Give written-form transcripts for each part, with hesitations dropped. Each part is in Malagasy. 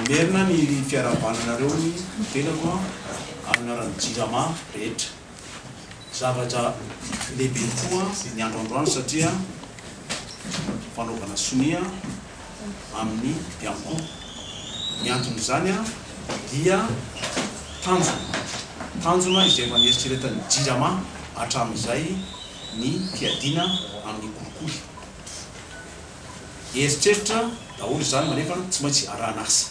Mamerina ny fiarahabana anareo ny tenako amin'ny anaran'ny Jirama rehetra. Zavatra lehibe tokoa ny andro androany satria fanaovana sonia amin'ny Bianco. Ny anton'izany dia tanjona, tanjona izay efa nieritreretan'ny Jirama hatramin'izay ny fiadiana amin'ny kolikoly. Eritreritra daholo izany manefa tsy maintsy arahana asa.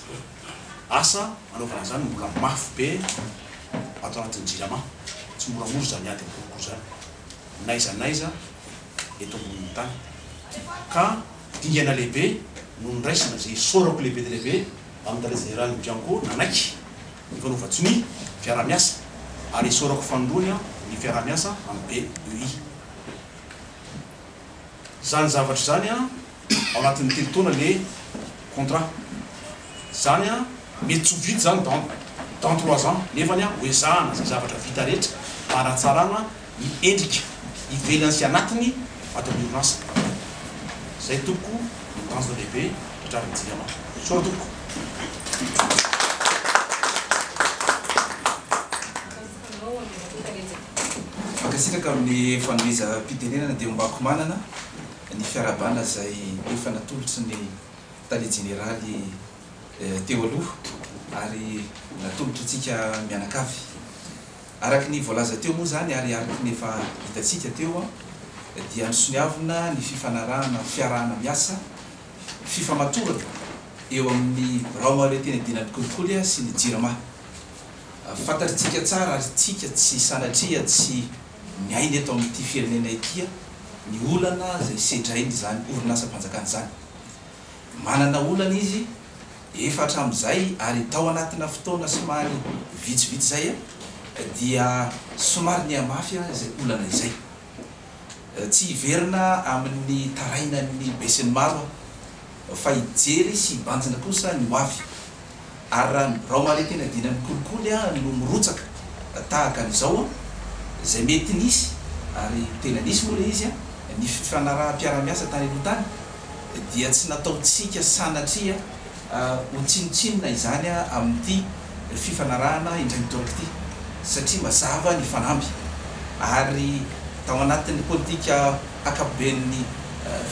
Asa anaovana an'izany mbola mafy be ato anatin'ny Jirama. Tsy moramora izany ady amin'ny kolikoly izany n'aiza n'aiza eto ambonin'ny tany. Ka dingana lehibe no noraisina izay isaorako lehibe dia lehibe amin'ny Tale Jeneralin'ny Bianco nanaiky ny fanaovan-tsonia fiaraha-miasa ary isaorako fanindroany ny fiaraha-miasa amin'ny BEI. Zany zavatra izany an, ao anatin'ny telo taona le contrat. Zany an, mety tsy ho vita zany dans dans trois ans, nefany an, ho ezahana izay zavatra vita rehetra mba hanatsarana ny endrika ivelany sy anatiny ato amin'ny orinasa. Zay tompoko no tanjona lehibe tratrarin'ny Jirama. Misaotra tompoko. Mankasitraka amin'ny fanomezam-pitenenana dia ombako manana ny fiarahabana izay efa natolotry ny Tale Jeneraly teo aloha ary natolotry antsika mianakavy. Araka ny voalaza teo moa izany ary araka ny efa hitantsika teo dia nosoniavina ny fifanarahana fiarahana miasa fifamatorana eo amin'ny Birao Mahaleo-tena Dinan'ny Kolikoly sy ny Jirama. Fantatritsika tsara ary tsika tsy sanatria tsy miaina eto amin'ity firenena ity ny olana izay sedrain'izany orinasam-panjakana izany. Manana olana izy efa hatramin'izay ary tao anatina fotoana somary vitsivitsy izay dia somary nihamafy izay olana izay. Tsy hiverina amin'ny tarainan'ny besinimaro aho fa hijery sy hibanjina kosa ny hoavy. Ary raha ny birao mahaleo-tena dinan'ny kolikoly no mirotsaka tahaka an'izao, izay mety nisy, ary tena nisy moa ilay izy, ny fifanaraham-piarahamiasa tany aloha tany, dia tsy nataontsika sanatria ho tsinontsinona izany amin'ity fifanarahana indray mitoraka ity, satria mazava ny fanamby. Ary tao anatin'ny politika ankapoben'ny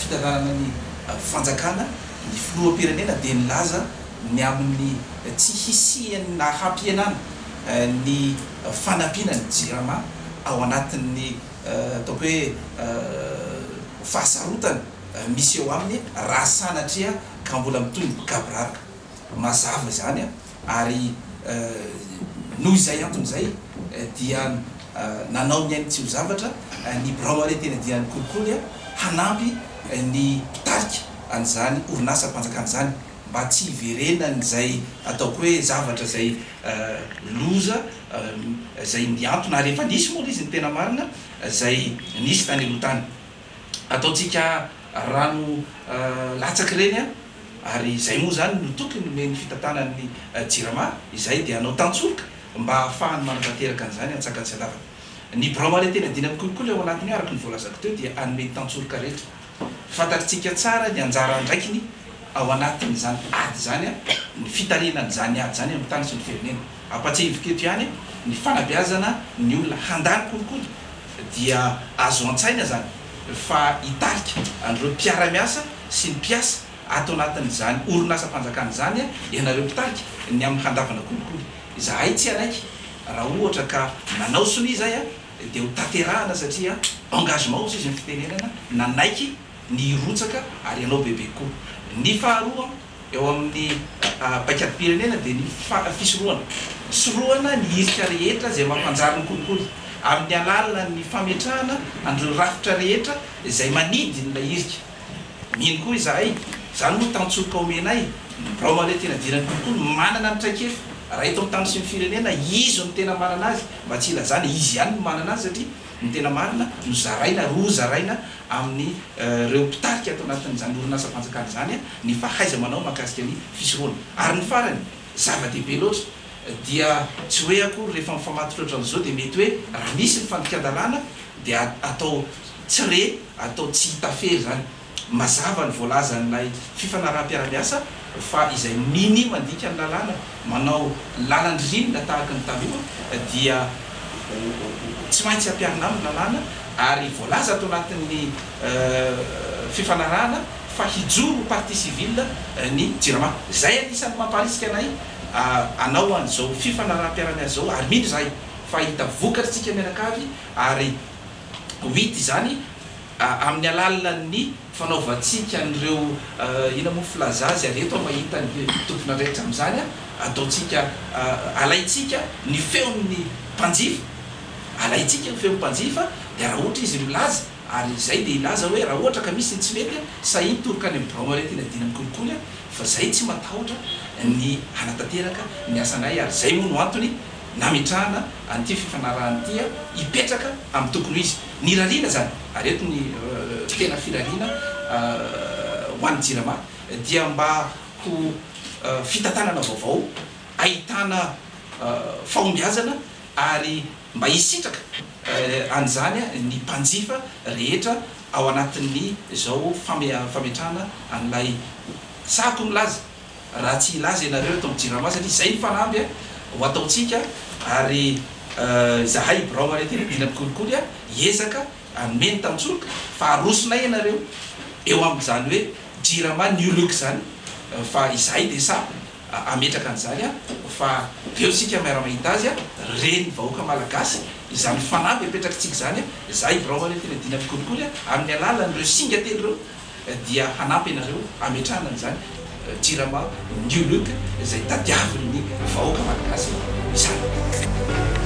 fitantanana ny fanjakana, ny filoham-pirenena dia nilaza ny amin'ny tsy hisian'ny na hampihenana ny fanampiana ny Jirama ao anatin'ny ataoko hoe fahasarotana misy eo aminy raha sanatria ka mbola mitohy ny gaboraraka. Mazava izany ary noho izay antony izay dia nanao ny ainy tsy ho zavatra ny birao marin-tena dian'ny kolikoly hanampy ny mpitarika an'izany orinasam-panjakana izany mba tsy hiverenan'izay ataoko hoe zavatra izay loza izay nihantona ary efa nisy moa ilay izy ny tena marina izay nisy tany aloha tany. Ataontsika rano latsaka ireny ary izay moa izany no tokony nomen'ny fitantanan'ny Jirama izay dia hanao tantsoroka mba hahafahany manatanteraka an'izany antsakany sy andavany. Ny birao mahaleo-tena dina mikolikoly ao anatiny ao araka ny voalazako teo dia hanome tantsoroka rehetra. Fantatritsika tsara ny anjara andraikiny ao anatin'izany ady izany, ny fitarihana an'izany ady izany amin'ny tany sy ny firenena. Ampatsiahiviko eto ihany ny fanabeazana ny olona handà ny kolikoly dia azo an-tsaina izany fa hitarika an'ireo mpiara-miasa sy ny mpiasa ato anatin'izany orinasam-panjakana izany ianareo mpitarika ny amin'ny handavana kolikoly. Izahay tsy hanaiky raha ohatra ka nanao sonia izahay dia ho tanterahana satria engagement hozy izy ny fitenenana nanaiky ny hirotsaka ary hanao bebe koa. Ny faharoa eo amin'ny paikadim-pirenena dia ny fisorohana. Sorohana ny hirika rehetra izay mampanjary ny kolikoly amin'ny alalan'ny fametrahana an'ireo rafitra rehetra izay manidy an'ilay hirika. Mino koa izahay, izany moa tantsoroka omenay, ny birao mahaleo tena diran'ny kolikoly manana ny traikefa. Raha eto amin'ny tany sy ny firenena, izy no tena manana azy, mba tsy hilazana izy ihany no manana azy satria ny tena marina, nozaraina, rozaraina amin'ny ireo mpitarika ato anatin'izany orinasam-panjakana izany ny fahaiza-manao mahakasika ny fisorohana. Ary ny farany, zava-dehibe loatra, dia tsy hoe akory rehefa mifamatotra ohatran'izao dia mety hoe raha misy ny fandikan-dalàna dia atao tsy re, atao tsy hita fery izany. Mazava ny voalazan'ilay fifanaraham-piarahamiasa fa izay minia mandika ny lalàna, manao lalan-dririnina tahaka ny taloha dia tsy maintsy ampiharina aminy ny lalàna ary voalaza ato anatin'ny fifanarahana fa hijoro ho partie civile ny Jirama. Izay anisan'ny mamparisika anay hanao an'izao fifanaraham-piarahamiasa izao ary mino izahay fa hahita vokatra isika mianakavy ary ho hita izany amin'ny alalan'ny fanaovantsika an'ireo, inona moa filaza azy, ary eto aho mahita ny tompon'andraikitra amin'izany, ataontsika, alaintsika ny feon'ny mpanjifa, alaintsika ny feon'ny mpanjifa, dia raha ohatra izy milaza, ary izay dia hilaza hoe raha ohatra ka misy ny tsy mety, sahia mitoroka any amin'ny birao aretina hiadiana amin'ny kolikoly, fa izay tsy matahotra ny hanatanteraka ny asanay, ary izay moa no antony nametrahana an'ity fifanarahana ity hipetraka amin'ny tokony ho izy. Ny irariana izany, ary eto ny tena firariana ho an'ny Jirama, dia mba ho fitantanana vaovao ahitana fahombiazana ary mba hisitraka an'izany ny mpanjifa rehetra ao anatin'izao fametrahana an'ilay sahako milaza raha tsy hilaza ianareo eto amin'ny Jirama satria izay ny fanamby ho ataontsika ary izahay birao maritime dina mikolikoly hiezaka hanome ny tantsoroka fa arosonay ianareo eo amin'izany hoe Jirama new look izany fa izahay dia sahy hametraka an'izany fa eo isika miara-mahita azy ren'ny vahoaka malagasy izany fanamby apetrakitsika izany izahay birao maritime dina mikolikoly amin'ny alalan'ireo singa telo ireo dia hanampy anareo hametrahana an'izany Jirama New Look izay tadiavin'ny vahoaka Malagasy izany.